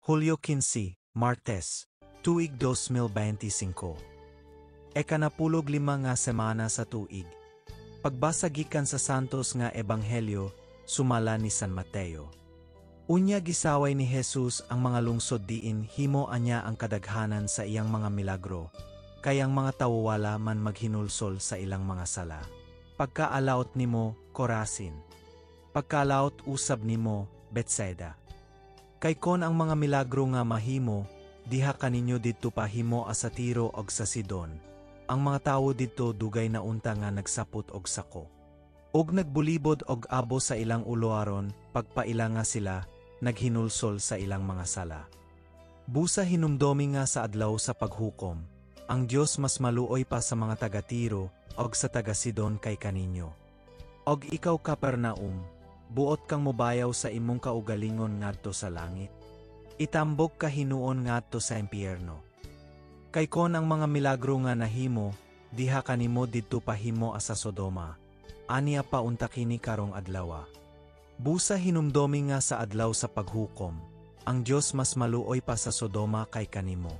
Hulyo 15, Martes, tuig 2025. Ika-65 nga semana sa tuig. Pagbasa gikan sa Santos nga Ebanghelyo, sumala ni San Mateo. Unya gisaway ni Jesus ang mga lungsod diin himo anya ang kadaghanan sa iyang mga milagro, kay ang mga tawo wala man maghinulsol sa ilang mga sala. Pagkaalaot nimo, Corazin! Pagkaalaot usab nimo, Betsaida! Kay kon ang mga milagro nga mahimo diha kaninyo didto pa himoa sa Tiro og sa Sidon, ang mga tawo didto dugay na unta nga nagsapot og sako og nagbulibod og abo sa ilang ulo aron pagpaila nga sila naghinulsol sa ilang mga sala. Busa hinumdomi nga sa adlaw sa paghukom, ang Dios mas maluoy pa sa mga taga Tiro og sa taga Sidon kay kaninyo. Og ikaw, Capernaum, buot kang mobayaw sa imong kaugalingon ngadto sa langit? Itambok ka hinuon ngadto sa impyerno. Kay kon ang mga milagro nga nahimo diha kanimo didto pa himoa sa Sodoma, ania pa unta kini karong adlawa. Busa hinumdomi nga sa adlaw sa paghukom, ang Dios mas maluoy pa sa Sodoma kay kanimo.